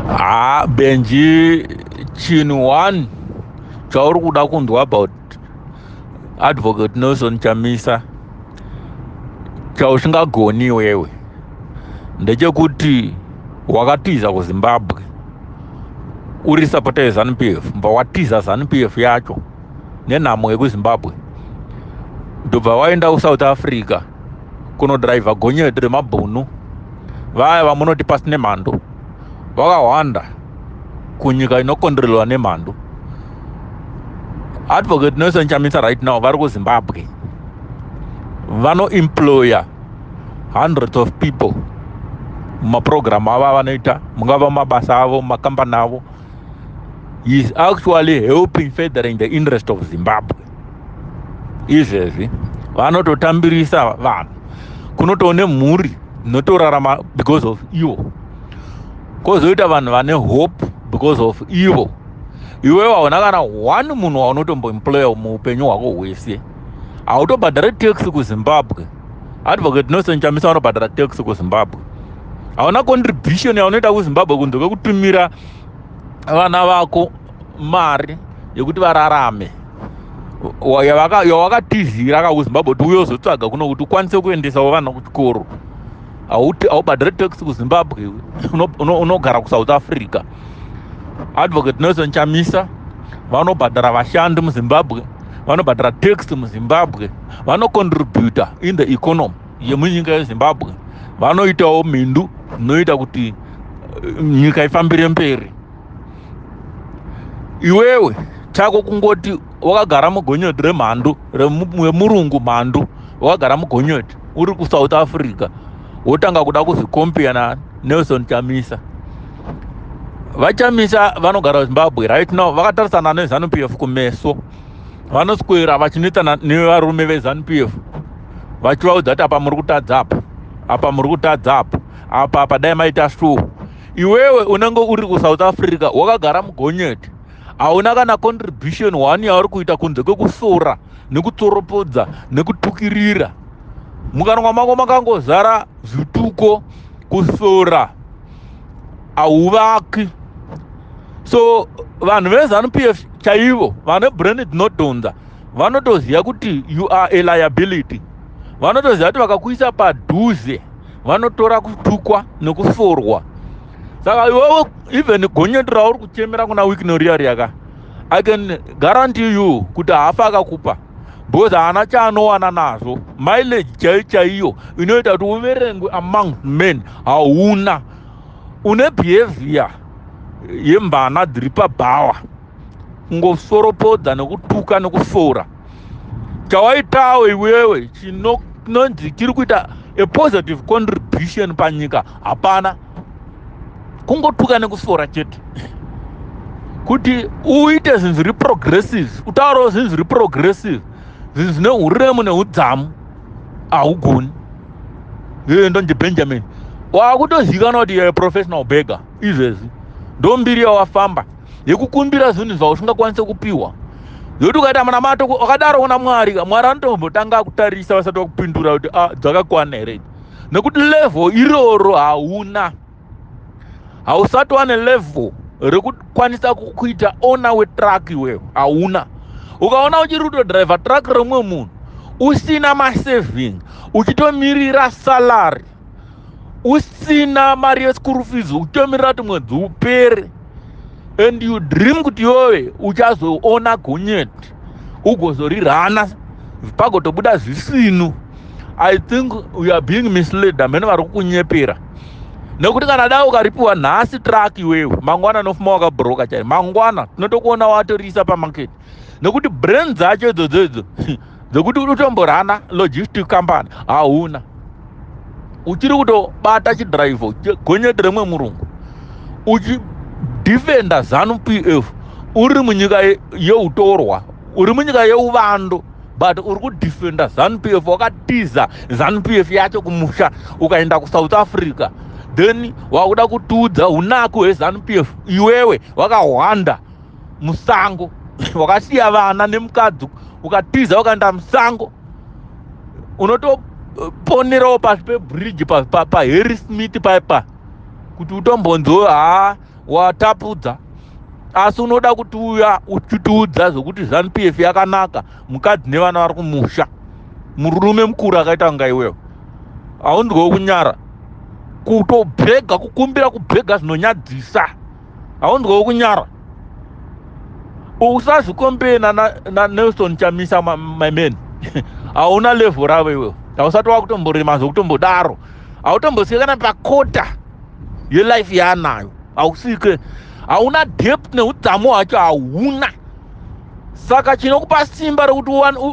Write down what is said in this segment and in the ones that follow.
Ha, Benji, chinhu one chauri kuda kunzwa about Advocate Nelson Chamisa chausingagoni iwewe ndechekuti wakatiza kuZimbabwe uri sapota yeZanu PF, mba watiza Zanu PF yacho nenhamo yekuZimbabwe, ndobva waenda kuSouth Africa kunodhiraivha gonyeti remabhunu vaya vamunoti pasi nemhandu, vakahwanda kunyika inokontrolwa nemhandu. Advocate Nelson Chamisa right now vari kuZimbabwe, vanoemploya hundreds of people mumaprogramu avo avanoita, mungava mumabasa avo, mumakambani avo. He is actually helping furthering the interest of Zimbabwe. Izvezvi vanototambirisa vanhu, kunotoone mhuri dzinotorarama because of ivo, kwozoita vanhu vane hope because of ivo. Iwewe hauna kana one munhu waunotomboemploya muupenyu hwako hwese. Hautobhadhari tax kuZimbabwe. Advocate Nelson Chamisa vanobhadhara tax kuZimbabwe. Hauna contribution yaunoita kuZimbabwe kunze kwekutumira vana vako mari yekuti vararame, yawakatizira ka kuZimbabwe kuti uye uzotsvaga kuno kuti ukwanise kuendesawo vana kuchikoro. Haubhadhari tax kuZimbabwe, unogara kuSouth Africa. Advocate Nelson Chamisa vanobhadhara vashandi muZimbabwe, vanobhadhara tax muZimbabwe, vanocontributa in the economy yemunyika yeZimbabwe, vanoitawo mhindu dzinoita kuti nyika ifambire mberi. Iwewe chako kungoti wakagara mugonyeti remhandu remurungu, mhandu, wakagara mugonyeti uri kuSouth Africa, wotanga kuda kuzvicompare naNelson Chamisa. VaChamisa vanogara Zimbabwe right now, vakatarisana neZanu PF kumeso, vanoswera vachinetsana nevarume veZanu PF, vachivaudza kuti apa muri kutadza, apa, apa muri kutadza, apa, apa, apa dai maita so. Iwewe unenge uri kuSouth Africa, wakagara mugonyeti, hauna kana contribution one yauri kuita kunze kwekusora nekutsoropodza nekutukirira. Mukanwa mako makangozara zvituko, kusora, hauvaki. So vanhu veZanu PF chaivo vane brain dzinodhonza vanotoziva kuti you are a liability. Vanotoziva kuti vakakuisa padhuze vanotora kutukwa nekusorwa. Saka iwewe, even gonyeti rauri kuchemera kuna Wicknell riya, I can guarantee you kuti haafa akakupa, because haana chaanowana nazvo. Mileage chaiyo chaiyo inoita kuti uverengwe among men hauna. Une behavior yembana dziri pabhawa, kungosoropodza nekutuka nekusora. Chawaitawo iwewe chinonzi chiri kuita a positive contribution panyika hapana, kungotuka nekusora chete. Kuti uite zvinhu zviri progressive, utaurawo zvinhu zviri progressive, zvinhu zvine uremu neudzamu, haugoni. Iye ndonzi Benjamin, wakutozivikanwa kuti you're a professional beggar. Izvezvi ndo mbiri yawafamba yekukumbira zvinhu zvausingakwanisi kupiwa, zvokuti ukaita munamato wakadaro kuna Mwari, Mwari anotombotanga kutarisa vasati vakupindura kuti a dzakakwana here, nekuti level iroro hauna. Hausati wane level rekukwanisa kuita owner wetruck. Iwewe hauna. Ukaona uchiri kutodhiraivha truck remumwe munhu, usina masaving, uchitomirira salary, usina mari yeschool fees, uchitomirira kuti mwedzi upere, and you dream kuti iwewe uchazoona gonyeti ugozorirana pagotobuda zvisinu, I think you are being misled. Hamene vari kukunyepera, nekuti kana dai ukaripiwa nhasi truck iwewe, mangwana nofuma wakabhuroka chai. Mangwana tinotokuona watorisa pamarket, nekuti brain dzacho idzodzo idzo dzekuti utomborana logistic company hauna. Uchiri kutobata chidhiraivho gonyeti remwe murungu, uchidefenda ZANU PF uri munyika yeutorwa, uri munyika yeuvando, but uri kudefenda ZANU PF. Wakatiza ZANU PF yacho kumusha ukaenda kuSouth Africa, then wakuda kutiudza unaku hweZANU PF. Iwewe wakahwanda musango, wakasiya vana nemukadzi, ukatiza ukaenda musango, unotoponerawo pasi pebridge paHarry Smith paipa kuti utombonzwo. Haa, Watapudza, asi unoda kuti uya uchitiudza zvokuti ZANU PF yakanaka, mukadzi nevana vari kumusha. Murume mukuru akaita kunga iwewe, haunzwewo kunyara kutobhega, kukumbira, kubhega zvinonyadzisa? Haunzwewo kunyara? Usazvikombena naNelson na Chamisa, my man. Hauna level ravo iwewe. Hausati wakutomborema zvokutombodaro. Hautombosvike kana pakota yelife yaanayo. Hausvike, hauna depth neudzamu hwacho, hauna. Saka chinokupa simba rekuti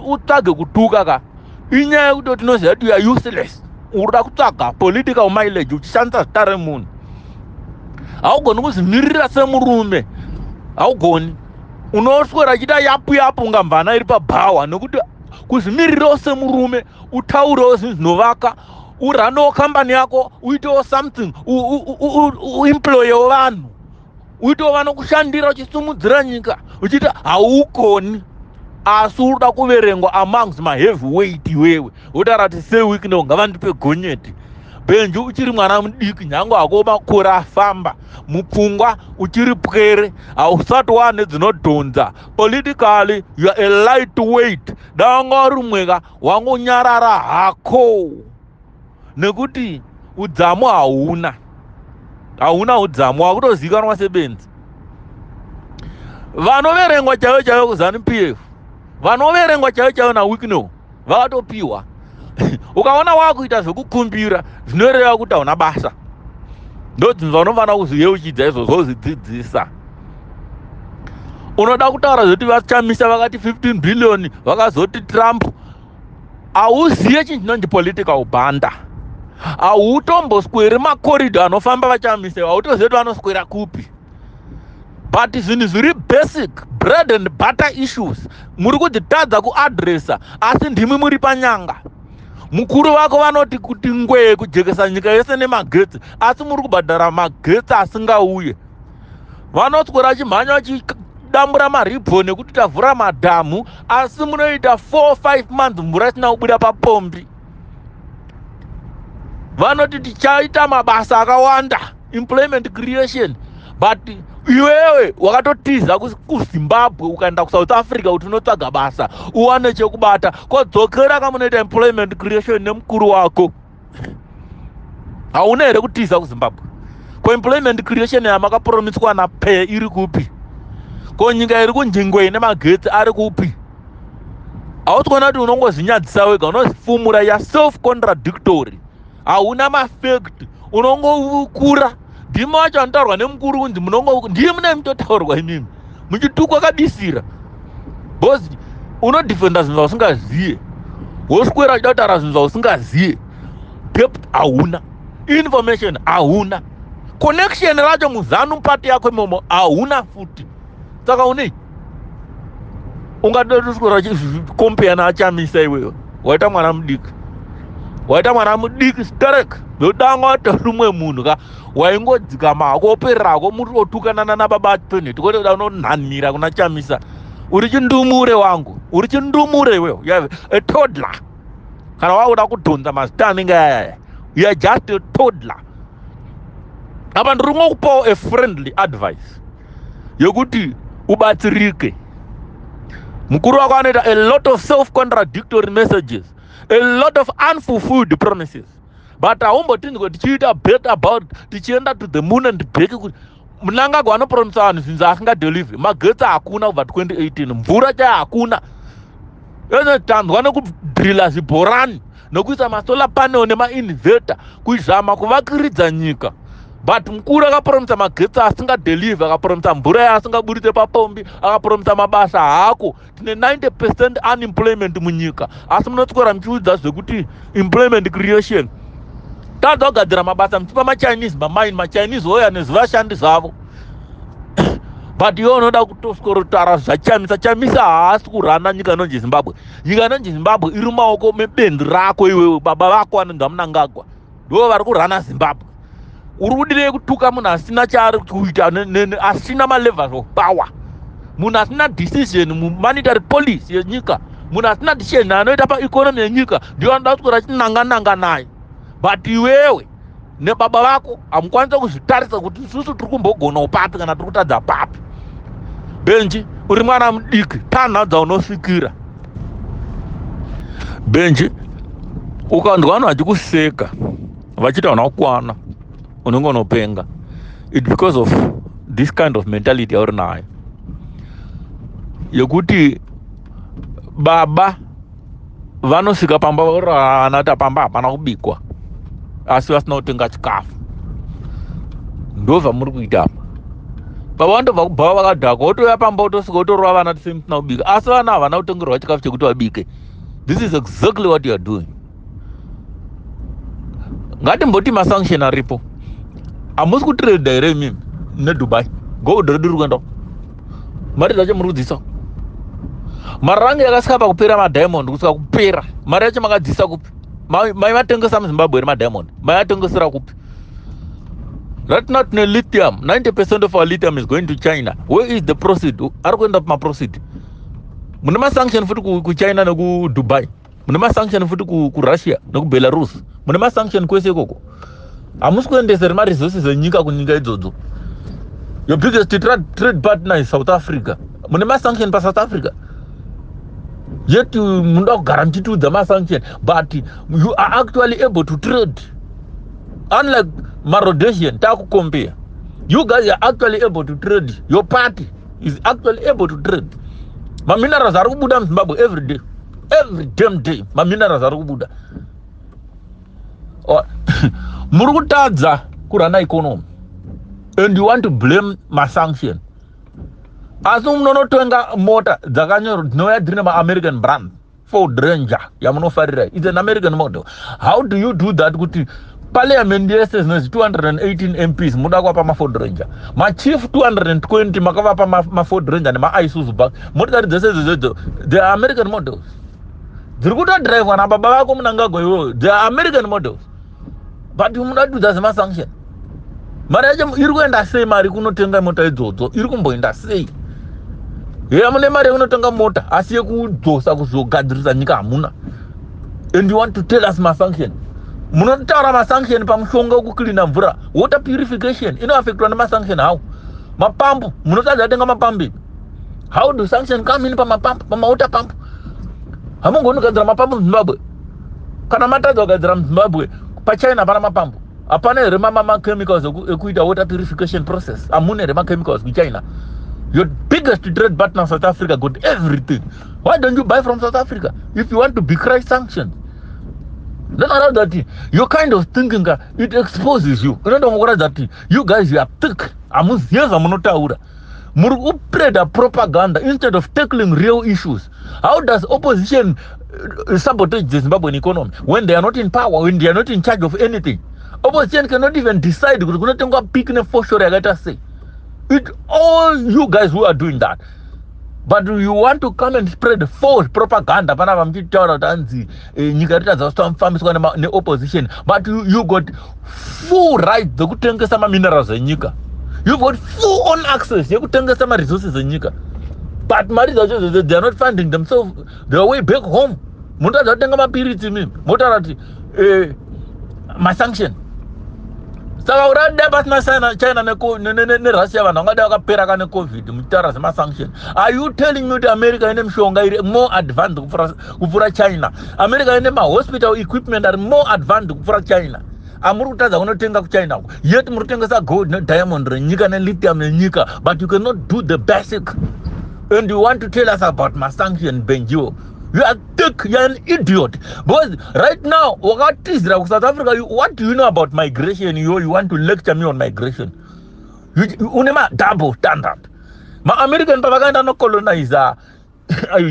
utsvage kutuka ka, inyaya yekuti tinoziva kuti you are useless. Urikuda kutsvaga political mileage uchishandisa zita remunhu. Haugoni kuzvimirira semurume, haugoni. Unoswera achiita yapu yapu unga mvana iri pabhawa, nekuti kuzvimirirawo semurume, utaurewo zvinhu zvinovaka, uranewo kambani yako, uitewo something, uemployewo vanhu, uitewo vanokushandira, uchisimudzira nyika uchiita, haukoni. Asi urikuda kuverengwa amongst maheavy weight iwewe, wotaura kuti seWicknell ngavandipe gonyeti. Benji, uchiri mwana mudiki. Nyange hako makore afamba, mupfungwa uchiri pwere, hausati wane dzinodhonza. Politically you are a light weight. Danga rimweka wangonyarara hako, nekuti udzamu hauna, hauna udzamu, wakutozivikanwa sebenzi. Vanoverengwa chaivo chaivo kuZANU PF, vanoverengwa chaivo chaivo naWicknell, vakatopiwa. Ukaona wakuita zvekukumbira, zvinoreva kuti hauna basa. Ndodzinhu vanofanira kuzviyeuchidza izvozvo, kuzvidzidzisa. Unoda kutaura zvekuti vaChamisa vakati 15 billion, vakazoti Trump. Hauziye chinhu chinonzi political banda. Hautombosweri makoridho anofamba vaChamisa, hautozive kuti vanoswera kupi. But zvinhu zviri basic, bread and butter issues, muri kudzitadza kuadresa, asi ndimi muri panyanga. Mukuru vako vanoti kuti ngwee kujekesa nyika yese nemagetsi, asi muri kubhadhara magetsi asingauye. Vanoswera achimhanya vachidambura maribhoni ekuti tavhura madhamu, asi munoita 4 5 months mvura isina kubuda papombi. Vanoti tichaita mabasa akawanda, employment creation, but iwewe wakatotiza kuZimbabwe ukaenda kuSouth Africa kuti unotsvaga basa uwane chekubata. Kodzokera kamunoita employment creation nemukuru wako. Hauna here kutiza kuZimbabwe? Ko employment creation yamakapromiswa nape iri kupi? Ko nyika iri kunjingwei nemagetsi ari kupi? Hausi kuona kuti unongozvinyadzisa wega, unozvifumura yaself contradictory? Hauna mafact, unongokura. Ndimi wacho anotaurwa nemukuru kunzi munongo, ndiye mune mutotaurwa imimi muchitukwa kabisira, because unodefenda zvinhu zvausingaziye, woswera uchida kutaura zvinhu zvausingaziye. Depth hauna, information hauna, connection racho muZANU party yako imomo hauna futi. Saka unei ungatoswera uchikompea naChamisa iwewe? Waita mwana mudiki, waita mwana mudiki sterek. Ndodanga watori umwe munhu ka, waingodzikama hako, wopererako muri otukanana nababa Peneti, kwete unonhanhira kuna Chamisa. Uri chindumure wangu, uri chindumure iwewe. You are a toddler. Kana wakuda kudhonza mazita anenge ayaya, you are just a toddler. Apa ndiri kungokupawo a friendly advice yekuti ubatsirike. Mukuru wako anoita a lot of self contradictory messages, a lot of unfulfilled promises, but haumbotinzwe tichiita bet about tichienda to the moon and back kuti Mnangagwa anopromisa vanhu zvinhu asingadeliver. Magetsi hakuna kubva 2018, mvura chai hakuna. Tanzwa nekudrilla zvibhorani, nekuisa masolar panel nemainverter, kuzama kuvakiridza nyika, but mukuru akapromisa magetsi asingadeliver, akapromisa mvura yaasingaburitse papombi, akapromisa mabasa hako. Tine 90% unemployment munyika, asi munotswera muchiudza zvekuti employment creation. Tadza kugadzira mabasa, muchipa maChinese mamaini, maChinese oya nezvivashandi zvavo, but iwe unoda kutoskorotara zvaChamisa. Chamisa haasi kurana nyika inonzi Zimbabwe. Nyika inonzi Zimbabwe iri mumaoko mebenzi rako iwewe. Baba vako vanonzi vaMnangagwa ndo vari kurana Zimbabwe. Uri kudirei kutuka munhu asina chaari kuita, asina malevers of power, munhu asina decision mumonetary policy yenyika, munhu asina decision anoita paeconomy yenyika? Ndiyo anoda kuswera achinanga-nanga naye, but iwewe Nebaba vako hamukwanisa kuzvitarisa kuti isusu tiri kumbogonawo papi kana tiri kutadza papi. Benji, uri mwana mudiki, tanha dzaunosvikira. Benji, ukanzwa vanhu vachikuseka vachiti hauna kukwana, unenge unopenga. It because of this kind of mentality yauri nayo yekuti baba vanosvika pamba vorana kuti pamba hapana kubikwa, asi vasina kutenga chikafu. Ndo zvamuri kuita apa. Baba vandobva kubhava vakadhakwa, wotouya pamba, wotosvika, wotorova vana tise musina kubika, asi vana havana kutengerwa chikafu chekuti vabike. This is exactly what you are doing. Ngatimboti masanction aripo, hamusi kutrade here imimi neDubai? Gold redu riri kuenda, mari dzacho muri kudzisa. Mari range yakasvika pakupera, madiamond kusvika kupera, mari yacho makadzisa kupi? Mai vatengesa muZimbabwe here madiamond? Mai vatengesera kupi? Right now tine lithium. 90% of our lithium is going to China. Where is the proceed? Ari kuenda pamaproceed. Mune masanction futi kuChina nekuDubai, mune masanction futi kuRussia nekuBelarus, mune masanction kwese ikoko. Hamusi kuendeseri maresources enyika kunyika idzodzo. Your biggest trade partner is South Africa. Mune masanction paSouth Africa, yet munoda kugara muchitiudza masanction, but you are actually able to trade, unlike maRhodesian. Takucompare, you guys are actually able to trade. Your party is actually able to trade. Maminerals ari kubuda muZimbabwe every day, every damn day maminerals ari kubuda. Muri kutadza kuruna economy and you want to blame masanction, asi munonotenga mota dzakanyorwa, dzinouya dziri nemaAmerican brand. Ford Ranger yamunofarira is an American model. How do you do that, kuti parliament yese zvinonzi 218 MPs muda kuvapa maFord Ranger, machief 220 makavapa maFord Ranger nemaIsuzu bus? Motikari dzese idzodzo, the American models dziri kutodhiraivwa nababa vako Munangagwa iwoyo, the American models, but muda kutiudza zemasanction. Mari yacho iri kuenda sei? Mari kunotenga mota idzodzo iri kumboenda sei? Heya, mune mari yekunotenga mota, asi yekudzosa kuzogadzirisa nyika hamuna, and you want to tell us masanction. Munotaura masanction pamushonga wekucleana mvura. Water purification inoaffectwa nemasanction how? Mapampu, munotadza kutenga mapampu. How do sanction come in pamapampu, pamawater pump? Hamungoni kugadzira mapampu muZimbabwe. Kana matadza kugadzira muZimbabwe, paChina hapana mapampu? Hapana here machemicals ekuita water purification process? Hamuna here machemicals kuChina? Your biggest trade partner, South Africa, got everything. Why don't you buy from South Africa if you want to decry sanctions? Ndinoratidza kuti your kind of thinking, it exposes you. Inotongokuratidza kuti you guys, you are thick, hamuzive zvamunotaura. Muri kuspreada propaganda instead of tackling real issues. How does opposition sabotage the Zimbabwean economy when they are not in power, when they are not in charge of anything? Opposition cannot even decide kuti kunotengwa pick nefoshoro yakaita sei. It all you guys who are doing that, but you want to come and spread false propaganda panapa muchitaura kuti hanzi nyika ritadza kufambiswa neopposition, but you got full right dzekutengesa maminerals enyika. You've got full on access yekutengesa maresources enyika, but mari dzacho, they are not funding themselves their way back home. Munotadza kutenga mapiritsi imimi, motaura kuti masanction. Saka urada pasina China neRussia, vanhu vangadai vakapera ka neCovid, muchitaura zvemasanction. Are you telling me kuti America ine mishonga iri more advanced kupfuura China? America ine mahospital equipment ari more advanced kupfuura China, amuri kutadza kunotenga kuChina uko? Yet muri kutengesa gold nediamond renyika nelithium yenyika, but you cannot do the basic and you want to tell us about masanction. Benjiwo, you are thick, you are an idiot, because right now wakatizira kuSouth Africa. What do you know about migration? You want to lecture me on migration? Une madouble standard. MaAmerican pavakaenda nocoloniza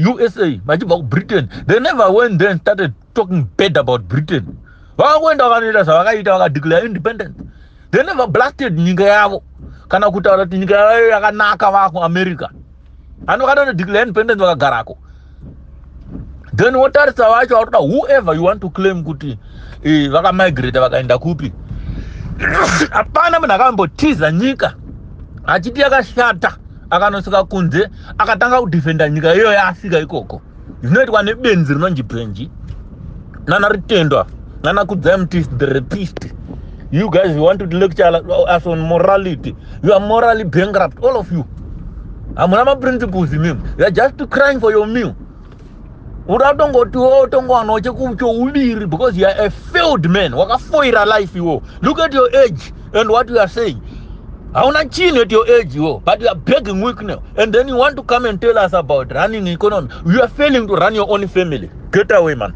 USA vachibva kuBritain, they never went there and started talking bad about Britain. Vakangoenda, vakanoita zvavakaita, vakadeclare independence. They never blasted nyika yavo kana kutaura kuti nyika yavo yakanaka. VakuAmerica hani vakatonodeclare independence, vakagarako. Then wotarisa vacho vatoda, whoever you want to claim kuti vakamigrata vakaenda kupi, hapana munhu akambotiza nyika achiti yakashata, akanosvika kunze akatanga kudefenda nyika iyoyo yaasvika ikoko. Zvinoitwa nebenzi rinonzi Benji nana Ritendwa nana Kudzai Mutisi, the rapist. You guys want to lecture us on morality. You are morally bankrupt, all of you. Hamuna maprinciples imimi. You are just crying for your meal. Uda kutongotiwo tongowanawo chouviri because you are a failed man. Wakafoira life iwo. Look at your age and what you are saying. Hauna chinhu at your age iwo, but you are begging Wicknell, and then you want to come and tell us about running economy. You are failing to run your own family. Get away, man.